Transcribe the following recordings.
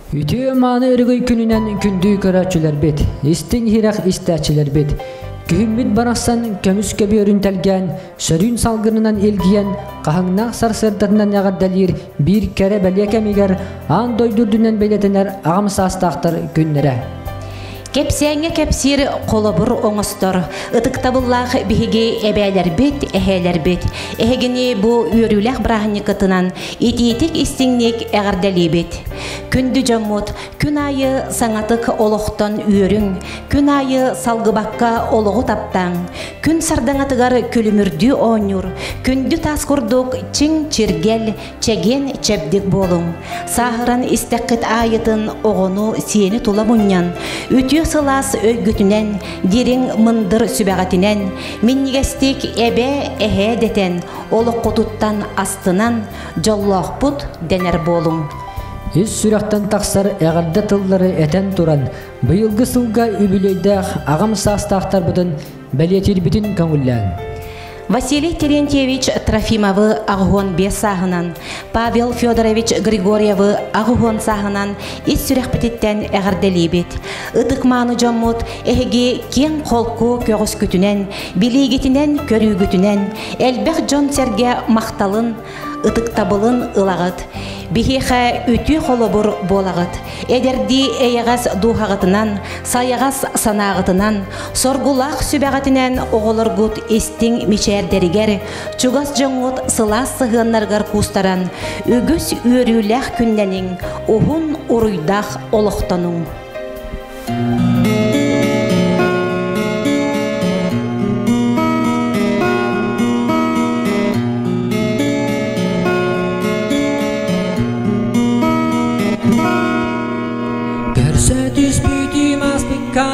Үтүө мааны өрөгөй күнүнэн күндү көрөөччүлэрбит, истиҥ иһирэх истээччилэрбит, күһүммүт барахсан көмүс көбүөрүн тэлгээн, сөрүүн салгынынан илгийэн, хаһыҥнаах сарсыардатынан эҕэрдэлиир биир кэрэ бэлиэ кэмигэр аан дойду үрдүнэн бэлиэтэнэр аҕам саастаахтар күннэрэ. Кэпсээҥҥэ кэпсиир холобур оҥостор, ытыктабыллаах биһиги эбээлэрбит, эһээлэрбит. Эһигини бу үөрүүлээх бырааһынньыккытынан итиитик истиҥник эҕэрдэлиибит. Күндү дьоммут, күн аайы саҥатык олохтон үөрүҥ, күн аайы салгыбакка олоҕу таптааҥ, күн сардаҥатыгар күлүмүрдүү оонньуур, күндү таас курдук чиҥ чиргэл, чэгиэн чэбдик буолуҥ. Сааһыран истэххит аайытын оҕону сиэни тула мунньан, үтүө сылаас өйгүтүнэн, дириҥ мындыр сүбэҕитинэн, минньигэстик эбэ эһээ дэтэн, олоххутуттан астынан, дьоллоохпут дэнэр буолуҥ. Ис сүрэхтэн тахсар эҕэрдэ тыллары этэн туран, быйылгы сылга үбүлүөйдээх аҕам саастаахтарбытын бэлиэтиирбитин көҥүллээҥ. Василий Терентьевич Трофимовы 85 сааһынан, Павел Федорович Григорьевы 80 сааһынан ис сүрэхпититтэн эҕэрдэлиибит. Ытык-мааны дьоммут эһиги киэҥ-холку көҕүскүтүнэн, билиигитинэн, көрүүгүтүнэн элбэх дьон-сэргэ махталын, ытыктабылын ылаҕыт. Биһиэхэ үтүө холобур буолаҕыт. Эдэрдии эйэҕэс дууһаҕытынан, сайаҕас санааҕытынан, соргулаах сүбэҕитинэн оҕолоргут истиҥ мичээрдэригэр, чугас дьоҥҥут сылаас сыһыаннарыгар куустаран, үгүс үөрүүлээх күннэниҥ, уһун уруйдаах олохтонуҥ. Көрсө түспүтүм ааспыкка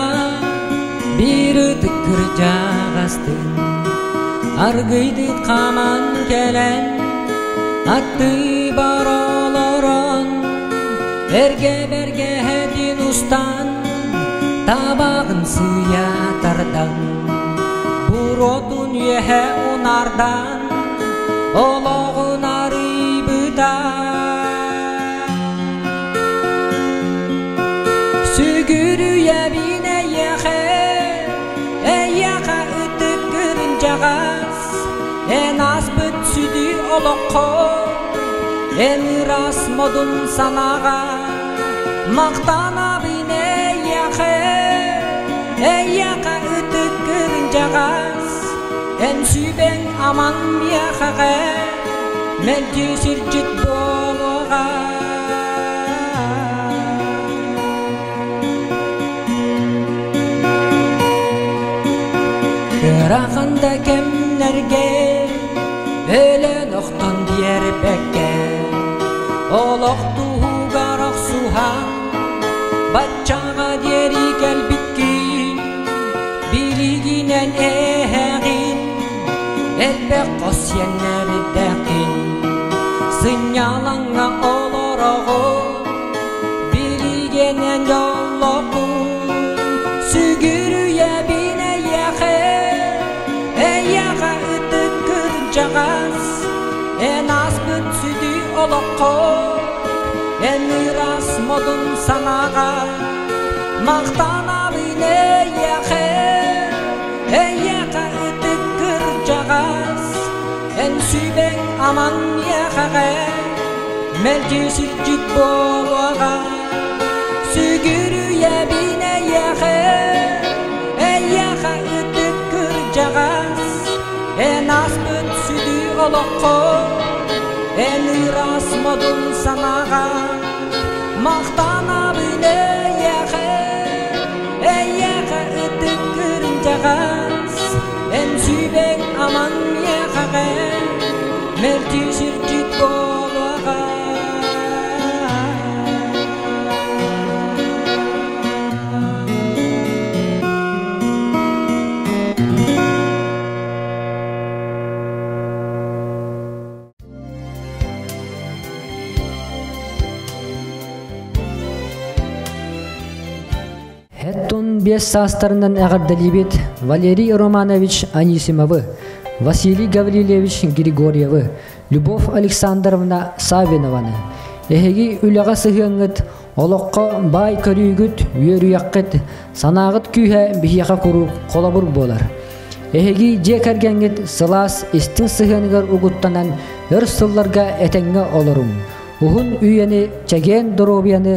биир ытык кырдьаҕастын аргыйдык хааман кэлэн аттыбар олорон Эргэ бэргэһэтин устан, табаҕын сыыйа тардан, буруотун үөһэ унаардан, олоҕун арыйбыта. Сүгүрүйэбин эйиэхэ, эйиэхэ ытык кырдьаҕас, эн ааспыт сүдү олоххо Эн ыраас модун санааҕа махтанабын эйиэхэ, эйиэхэ ытык кырдьаҕас, эн сүбэҥ аман миэхэҕэ мэлдьи сирдьит буолуоҕа. Ыарахан да кэмнэргэ өлөн охтон биэрбэккэ олох туһугар охсуһан баччаҕа диэри кэлбиккин билигинэн эһэҕин элбэх хос сиэннэрдээххин сынньалаҥҥа олороҕун билигинэн дьоллооххун сүгүрүйэбин эйиэхэ Эйиэхэ ытык кырдьаҕас, эн ааспыт сүдү олоххо, эн ыраас модун санааҕа махтанабын эйиэхэ, эйиэхэ ытык кырдьаҕас, эн сүбэҥ аман миэхэҕэ мэлдьи сирдьит буолуоҕа. Сүгүрүйэбин эйиэхэ, эйиэхэ ытык кырдьаҕас, эн ааспыт сүдү олоххо, эн ыраас модун санааҕа махтанабын эйиэхэ, эйиэхэ ытык кырдьаҕас, эн сүбэҥ аман миэхэҕэ мэлдьи сирдьит буолуоҕа. Хэттун биэс саастарынан эҕэрдэлиибит Валерий Романович Анисимовы, Василий Гаврильевич Григорьевы, Любовь Александровна Савинованы, Эһиги үлэҕэ сыһыаҥҥыт, олоххо баай көрүүгүт, үөрүйэххит, санааҕыт күүһэ биһиэхэ куруук холобур буолар. Эһиги дьиэ кэргэҥҥит сылаас, истиҥ сыһыаныгар угуттанан өр сылларга этэҥҥэ олоруҥ. Уһун үйэни, чэгиэн доруобуйаны,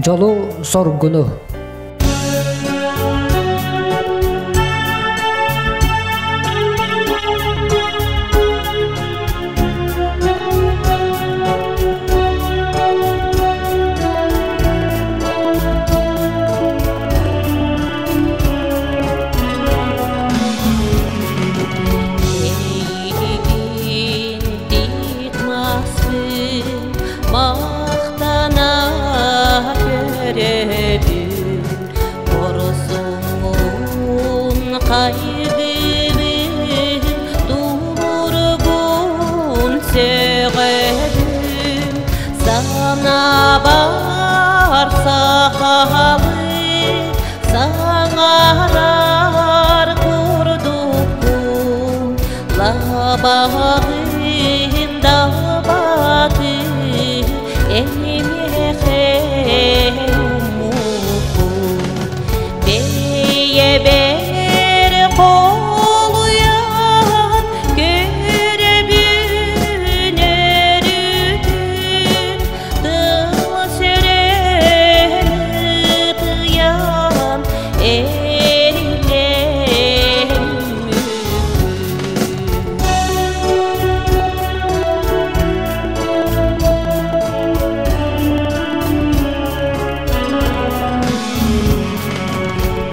дьолу-соргуну! Махтана көрөбүн Оросуҥҥун хайгыыбын Тулургун сөҕөбүн Санаабар сахалыы Саҥарар курдукпун Лабаҕын далбаты Энимиэхэ уммуппун Бэйэбэр холуйан Көрөбүн өрүтүн Тыл сүрэн ытыйан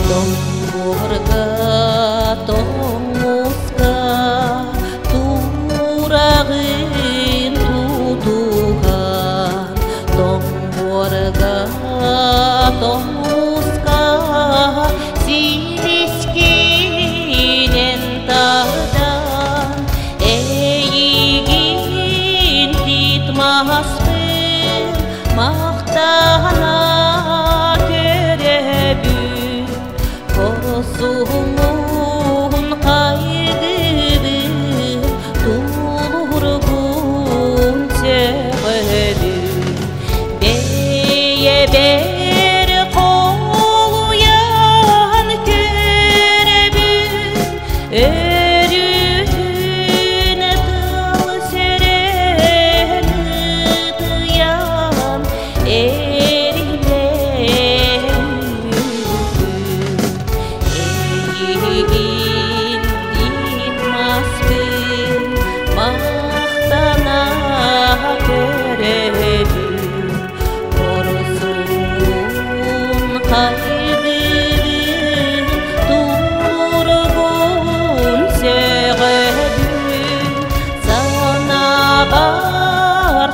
Тоҥмурга тоҥмуска тураҕын тутуһан Тоҥмурга тоҥмуска силискинэн тардан Эйигин титмаспын махтана көрөбүн Хорсуһуммун хайгыыбын тулуургун сөҕөбүн Бэйэбэр холуйан көрөбүн Өрүтүн тыл сүрэн ытыйан эрилэн Эйигин маспын махтана көрөбүн Орусуун хайгыыбын туургун сөҕөбүн Санаабар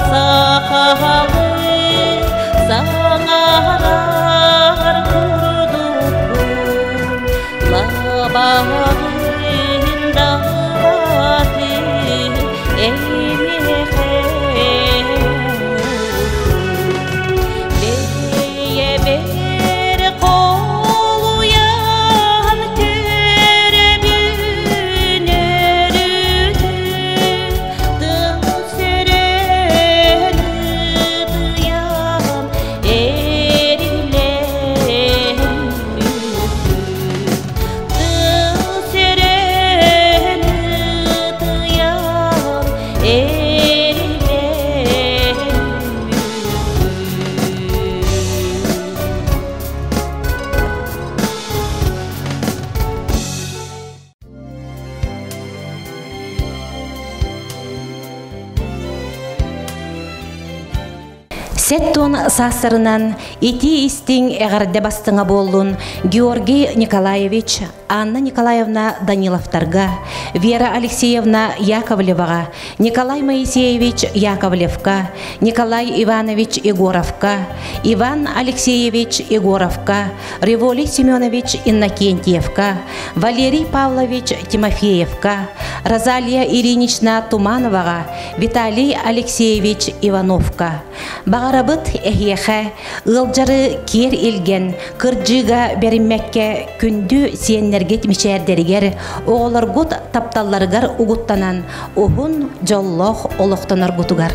сахалыы саҥарар курдукпун Лабаҕын далбатын эйиэхэ Бэйэбэр холуйан көрөбүн өрүтүн тыл сүрэн ытыйан эрилэн Тыл сүрэн ытыйан эрилэн Сеттон саастарынан итии-истиҥ эҕэрдэ бастыҥа буоллун Георгий Николаевич, Анна Николаевна Даниловтарга, Вера Алексеевна Яковлеваҕа, Николай Моисеевич Яковлевка, Николай Иванович Егоровка, Иван Алексеевич Егоровка, Револий Семенович Иннокентьевка, Валерий Павлович Тимофеевка, Розалия Ильинична Тумановаҕа, Виталий Алексеевич Ивановка. Баҕарабыт эһиэхэ ыалдьары киэр илгэн, кырдьыыга бэриммэккэ күндү сиэннэргит мичээрдэригэр, оҕолоргут тапталларыгар угуттанан уһун дьоллоох олохтоноргутугар.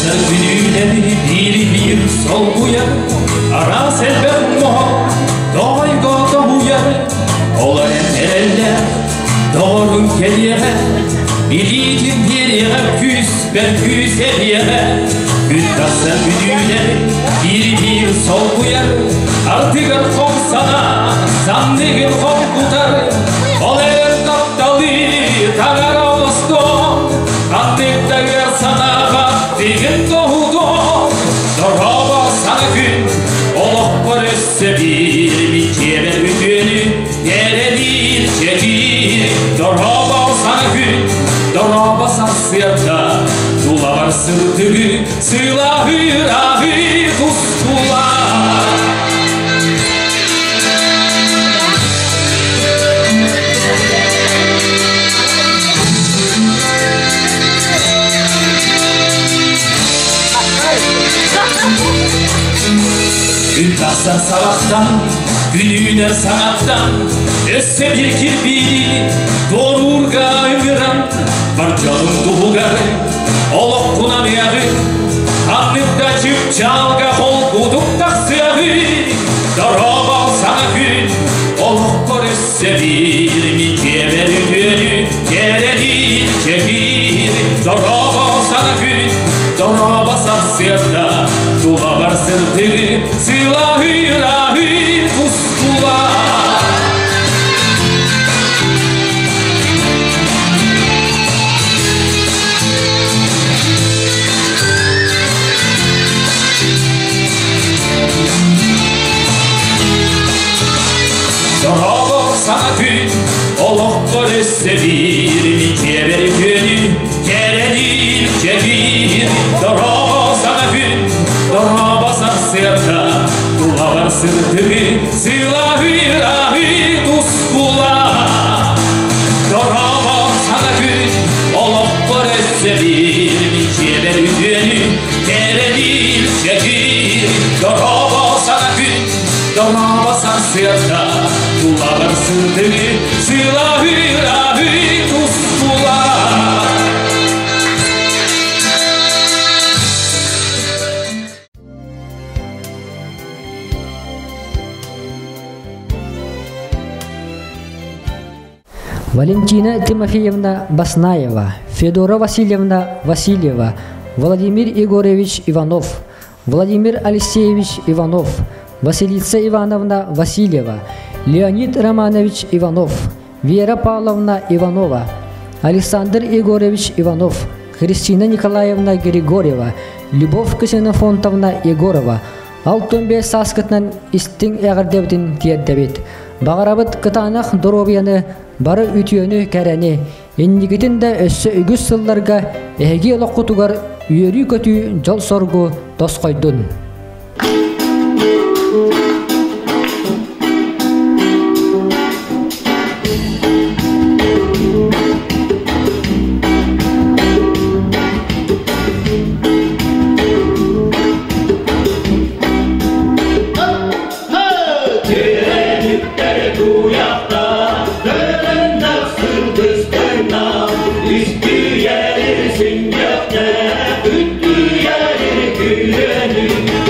Күн күнүүлэри биир-биир солбуйар, араас элбэх моһо тоҕойго тоһуйар. Ол эрэн эрэллээх доҕорун кэлиэҕэ, илиитин биэриэҕэ, күүспэр күүс эбиэҕэ. Күн тахсар күнүүлэри биир-биир солбуйар, ардыгар хом санаа санныгын хоҥкутар. Ол эрэн тапталы таҥара оҥостон, ханнык да ыар санааҕа тигин тоһутуон. Дорообо саҥа күн, олохпор өссө биир мичиэбэр үтүөнү кэрэлиир чэчиир. Дорообо саҥа күн, дорообо сарсыарда, тулабар сырдыгы сылаһыыр аһыы тустулар. Күн тахсар сабақтан, күн үүнэр саҥаттан, өссө биир кирбиини туоруурга ыҥыран, бар дьонуҥ туһугар олоххунан ыаҕы, ханнык да чыпчаалга холкутук тахсыаҕы. Дорообо саҥа күн, олоххор өссө биир мичиэбэр үтүөнү кэрэлиир чэкиир. Дорообо саҥа күн, дорообо сарсыарда, тулабар сырдыгы сылаһыыр аһыы тустулар. Дорообо саҥа күн, олоххор өссө биир мичиэбэр үтүөнү кэрэлиир чэкиир. Дорообо саҥа күн, дорообо сарсыарда, тулабар сырдыгы сылаһыыр аһыы тускулар. Дорообо саҥа күн, олоххор өссө биир мичиэбэр үтүөнү кэрэлиир чэкиир. Дорообо саҥа күн, дорообо сарсыарда, тулабар сырдыгы сылаһыыр аһыы тускулар. Валентина Тимофеевна Баснаева, Федора Васильевна Васильева, Владимир Егорович Иванов, Владимир Алексеевич Иванов, Василиса Ивановна Васильева, Леонид Романович Иванов, Вера Павловна Иванова, Александр Егорович Иванов, Христина Николаевна Григорьева, Любовь Ксенофонтовна Егорова, Алтын сааскытынан истиҥ эҕэрдэбитин тиэрдэбит. Баҕарабыт кытаанах доруобуйаны, бары үтүөнү кэрэни, инникитин да өссө үгүс сылларга эһиги олоххутугар үөрүү-көтүү дьол-соргу тосхойдун. Үstü yeri süngökte, üttü yeri különü.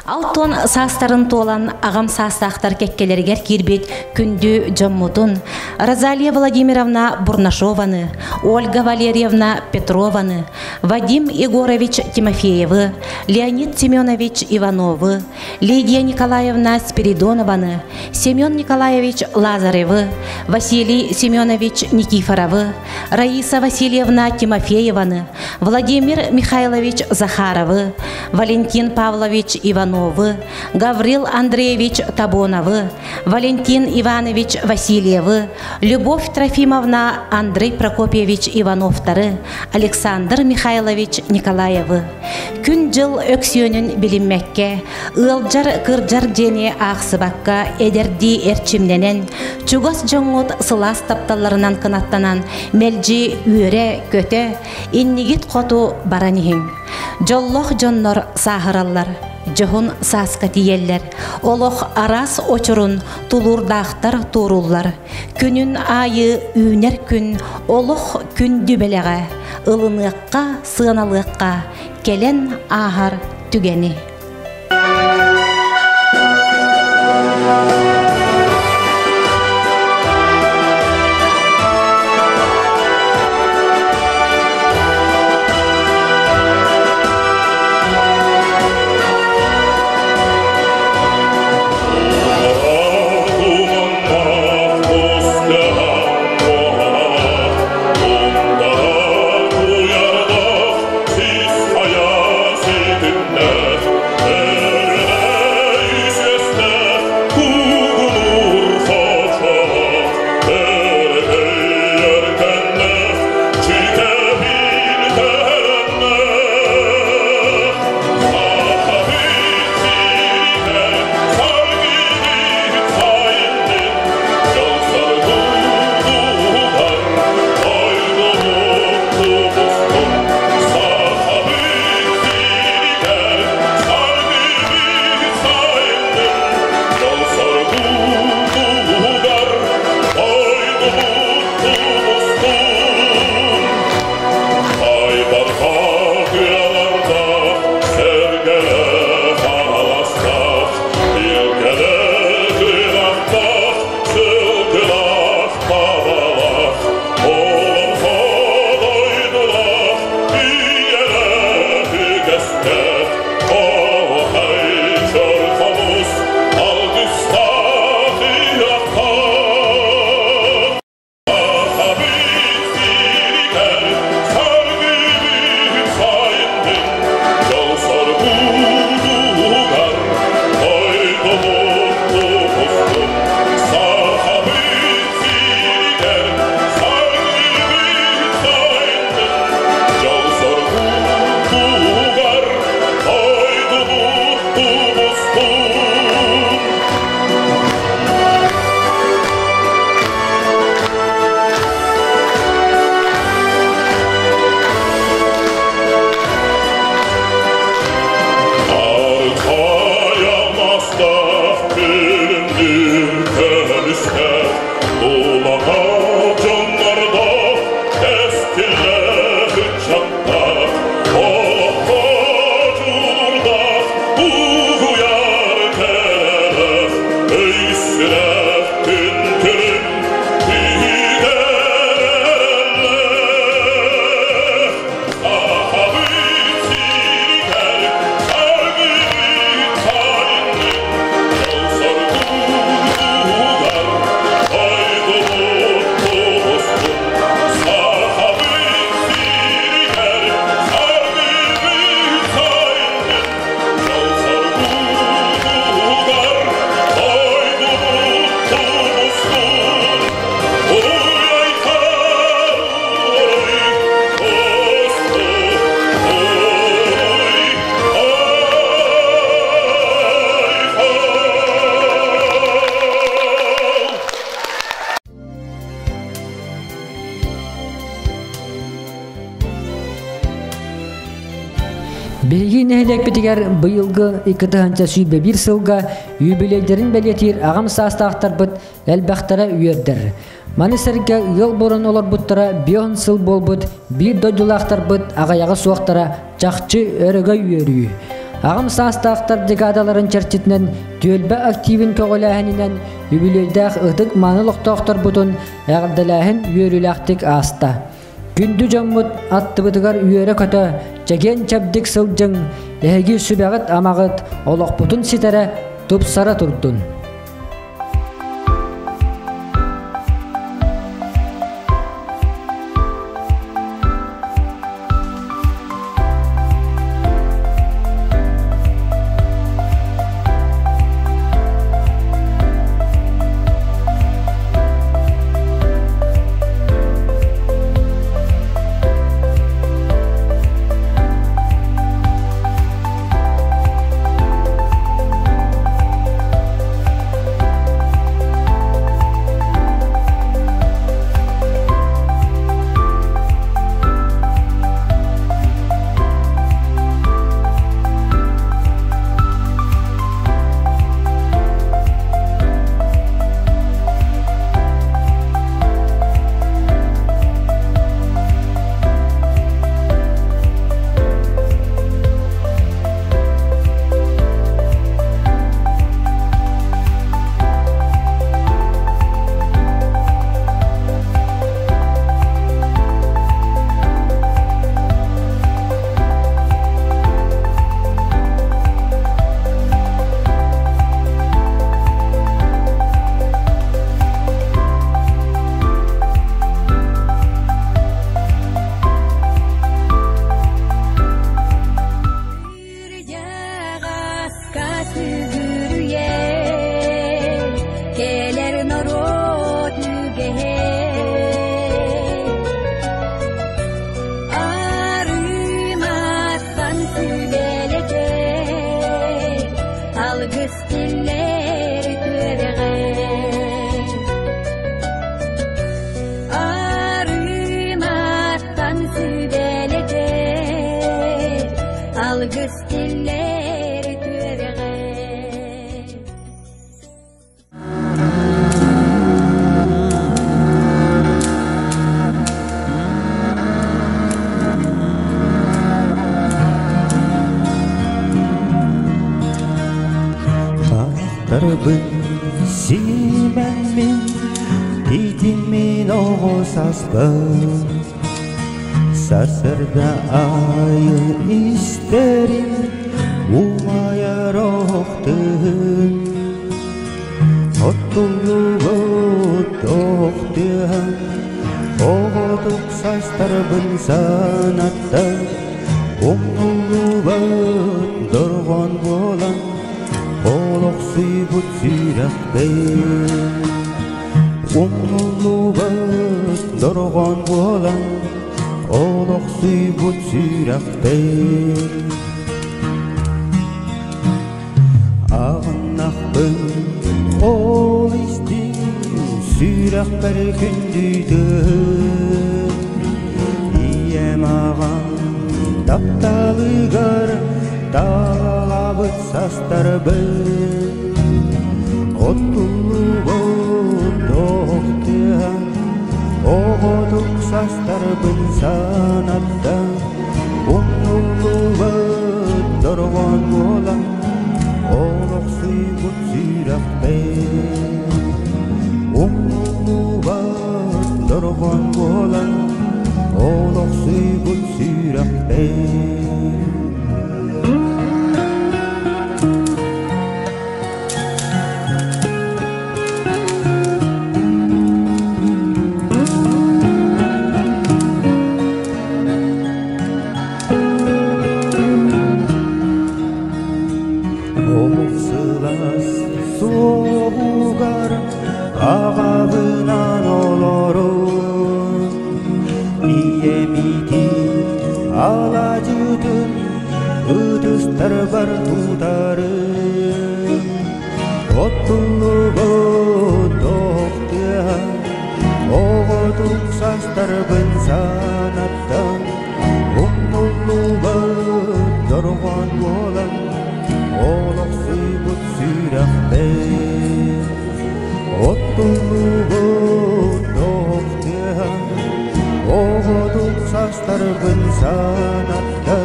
Алтон саастарын туолан аҕам саастаахтар кэккэлэригэр киирбит күндү дьоммутун Розалия Владимировна Бурнашованы, Ольга Валерьевна Петрованы, Вадим Егорович Тимофеевы, Леонид Семенович Ивановы, Лидия Николаевна Спиридонованы, Семен Николаевич Лазаревы, Василий Семенович Никифоровы, Раиса Васильевна Тимофееваны, Владимир Михайлович Захаровы, Валентин Павлович Ивановы, Гаврил Андреевич Табоновы, Валентин Иванович Васильевы, Любовь Трофимовна Андрей Прокопьевич Ивановтары, Александр Михайлович Николаевы. Күн-дьыл өксүөнүн билиммэккэ, ыалдьар кырдьар диэни аахсыбакка эдэрдии эрчимнэнэн, чугас дьоҥҥут сылаас тапталларынан кынаттанан, мэлдьи үөрэ-көтө, иннигит хоту баран иһиҥ. Дьоллоох дьоннор сааһыраллар, дьоһун сааска тиийэллэр, олох араас очурун тулуурдаахтар туорууллар. Күнүн аайы үүнэр күн олох күндү бэлэҕэ, ылыныахха, сыаналыахха, кэлэн ааһар түгэни. Ooh. Биһиги нэһилиэкпитигэр быйылгы 2021 сылга юбилейдэрин бэлиэтиир аҕам саастаахтарбыт элбэхтэрэ үөрдэр. Маны сэргэ ыал буолан олорбуттара 5 сыл буолбут биир дойдулаахтарбыт аҕыйаҕа суохтара чахчы өрөгөй үөрүү. Аҕам саастаахтар декадаларын чэрчитинэн түөлбэ активын көҕүлээһининэн үбүлүөйдээх ытык мааны олохтоохторбутун эҕэрдэлээһин үөрүүлээхтик ааста. Күндү дьоммут аттыбытыгар үөрэ-көтө, чэгиэн-чэбдик сылдьыҥ, эһиги сүбэҕит-амаҕыт олохпутун ситэрэ, тупсара турдун. Харахтарбын симэммин, тиитиммин оҕо саспын, Сарсыарда аайы истэрим умайар охтыһын. Оттуллубут охтыһан, оҕотук састарбын санатта, Умнуллубат дорҕоон буолан, олохсуйбут сүрэхпин. Умнуллубат дорҕоон буолан, олохсуйбут сүрэхпин. Аҕыннахпын ол истиҥ сүрэхпэр күндүтүн. Ийэм аҕам тапталыгар таалабыт састарбын. Оттуллубут охтыһан, оҕотук састарбын санатта, Умнуллубут дорҕоон буолан, олохсуйбут сүрэхпин. Умнуллубат дорҕоон буолан, олохсуйбут сүрэхпин. Омук сылаас суоҕугар аҕабынан олорун, Ийэм итии алаадьытын ытыстарбар тутарын. Оттуллубут охтыа, оҕотук састарбын санаттан, Умнуллубат дорҕоон Дорҕоон буолан олохсуйбут сүрэхпэр Оттуллубут тохтуһан оҕотук састарбын санатта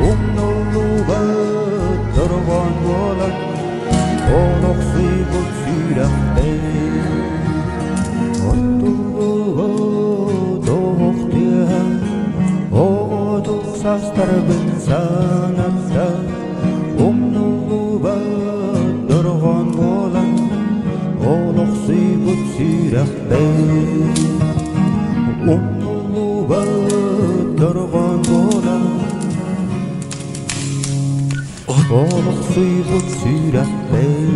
Умнуллубат дорҕоон буолан олохсуйбут сүрэхпэр Оттуллубут тохтуһан оҕотук састарбын санатта Умнуллубат дорҕоон буолан олохсуйбут сүрэхпэр Умнуллубат дорҕоон буолан олохсуйбут сүрэхпэр.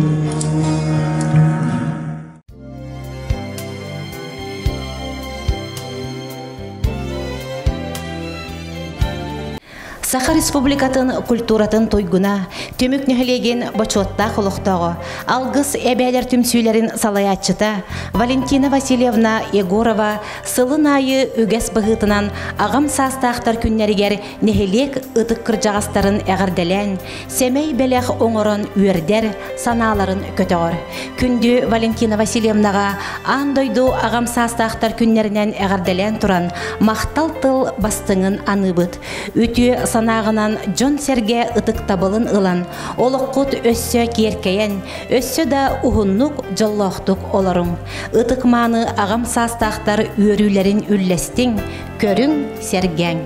Саха Республикатын культуратын туйгуна, түмүк нэһилиэгин бочуоттаах олохтооҕо, Алгыс эбээлэр түмсүүлэрин салайааччыта Валентина Васильевна Егорова сылын аайы үгэс быһыытынан аҕам саастаахтар күннэригэр нэһилиэк ытык кырдьаҕастарын эҕэрдэлээн, сэмэй бэлэх оҥорон үөрдэр, санааларын көтөҕөр. Күндү Валентина Васильевнаҕа аан дойду аҕам саастаахтар күннэринэн эҕэрдэлээн туран, махтал тыл бастыҥын аныыбыт. Үтүө санааҕынан дьон-сэргэ ытыктабылын ылан, олоххут өссө киэркэйэн, өссө да уһуннук, дьоллоохтук олоруҥ. Ытык-мааны аҕам саастаахтар үөрүүлэрин үллэстиҥ, көрүҥ, сэргээҥ.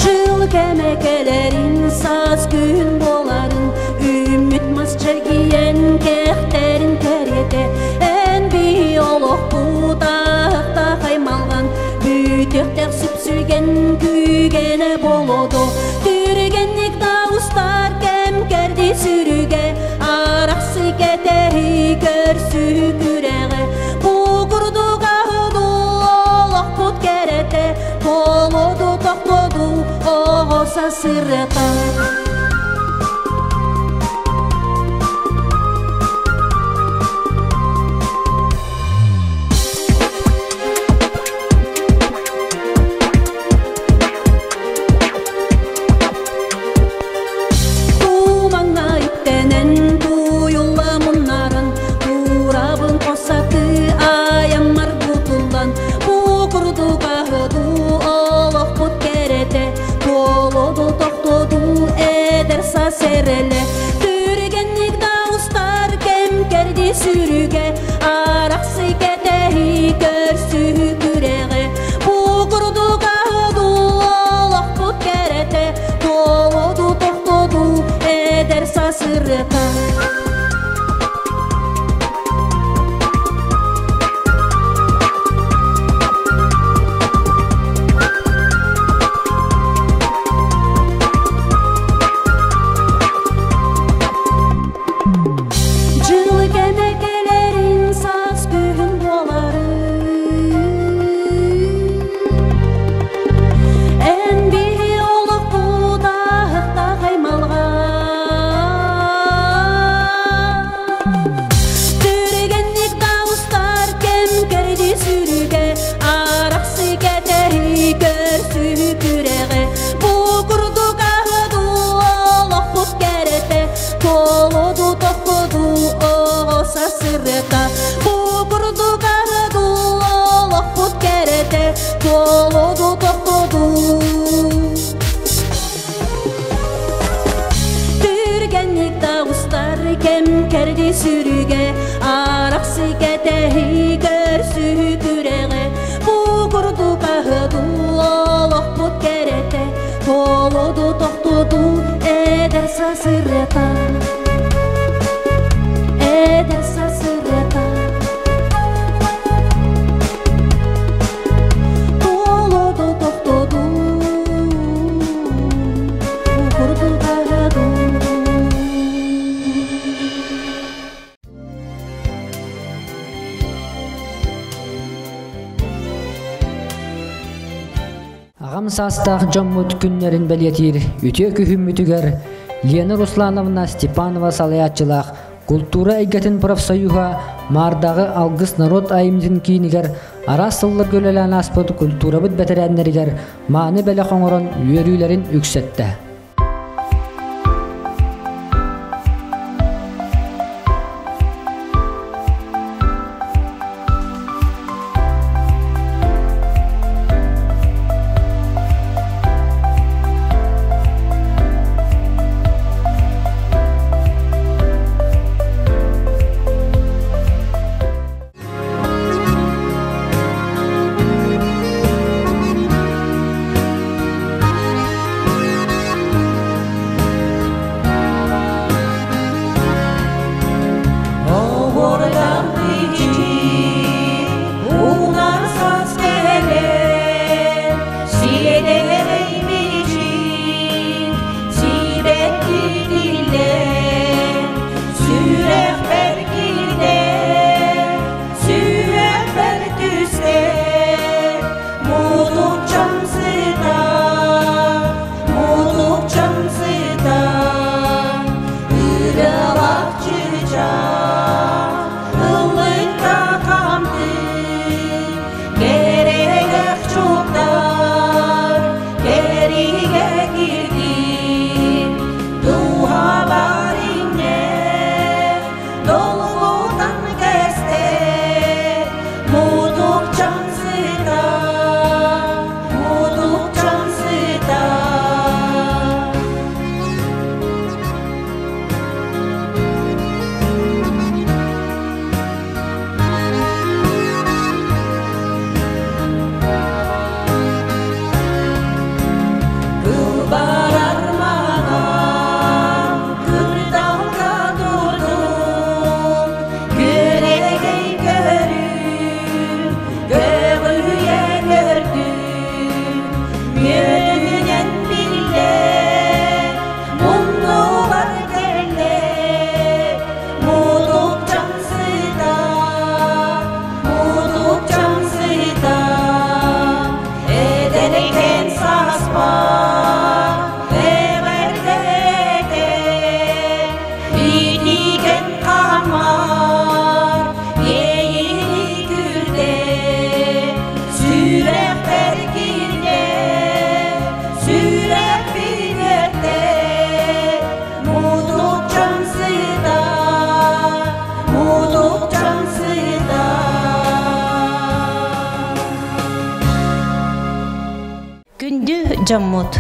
Жыл кэмэ кэлэрин, саас күн буоларын, үүммүт мас чэлгийэн кэхтэрин кэриэтэ, эн би олохпут аахтаах аймалҕан, бүтүөхтээх сүпсүлгэн күүгэнэ болоду. Түргэнник да устар кэм кэрди сүрүгэ, арахсы кэтэһи көрсү күрэҕэ. Бу курдук аһыду олохпут кэрэтэ, толоду тохтоду оҕо сасырата. Тумаҥҥа үктэнэн туйулла муннаран, туурабын хосаты айаммар бутуллан, бу курдук аһыду олохпут кэрэтэ, толоду тохтоду эдэр саас эрэлэ. Түргэнник да устар кэм кэрди сүрүгэ, арахсы кэтэһи көрсү күрэҕэ. Бу курдук аһыду олохпут кэрэтэ, толоду тохтоду эдэр саас ырыата. Жыл кэмэ кэлэрин, саас күһүн буоларын, эн биһи олохпут аһыктаах аймалҕан. Түргэнник да устар кэм кэрди сүрүгэ, арахсы кэтэһи көрсү күрэҕэ. Бу курдук аһыду олохпут кэрэтэ, толоду тохтоду оҕо сасырыта. Бу курдук аһыду олохпут кэрэтэ, толоду тохтоду. Түргэнник да устар кэм кэрди сүрүгэ, сасырыта, эдэр сасырыта. Туолуду тохтоду, курдук аһаду. Аҕам саастаах дьоммут күннэрин бэлиэтиир үтүө күһүммүтүгэр Лена Руслановна Степанова салайааччылаах култуура эйгэтин профсоюһа Маардааҕы Алгыс норуот айымньытын киинигэр араас сылларга үлэлээн ааспыт культурабыт бэтэрээннэригэр мааны бэлэх оҥорон үөрүүлэрин үксэттэ. Күндү дьоммут,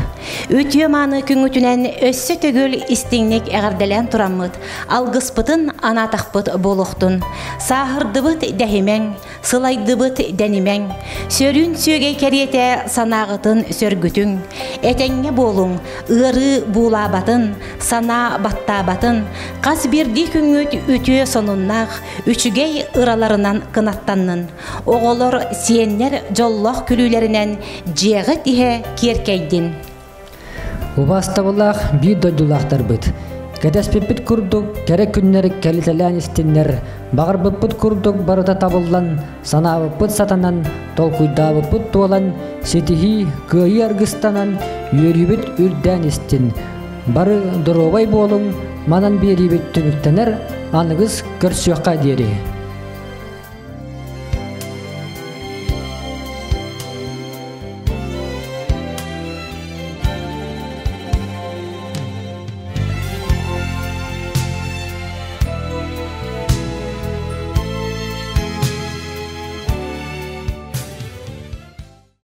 үтүө мааны күҥҥүтүнэн өссө төгүл истиҥник эҕэрдэлээн тураммыт, алгыспытын анаатахпыт буолуохтун. Сааһырдыбыт дэһимэҥ, сылайдыбыт дэнимэҥ, сөрүүн сүөгэй кэриэтэ санааҕытын сөргүтүҥ, этэҥҥэ буолуҥ, ыарыы буулаабатын, санаа баттаабатын, хас биирдии күҥҥүт үтүө сонуннаах, үчүгэй ыраларынан кынаттаннын. Оҕолор, сиэннэр дьоллоох күлүүлэринэн дьиэҕит иһэ киэркэйдин. Убаастабыллаах биир дойдулаахтарбыт, кэтэспиппит курдук кэрэ күннэр кэлитэлээн истиннэр, баҕарбыппыт курдук барыта табыллан, санаабыппыт сатанан, толкуйдаабыппыт туолан, ситиһии, кыайыы аргыстанан, үөрүүбүт үрдээн истин. Бары доруобай буолуҥ, манан биэриибит түмүктэнэр, аныгыс көрсүөххэ диэри.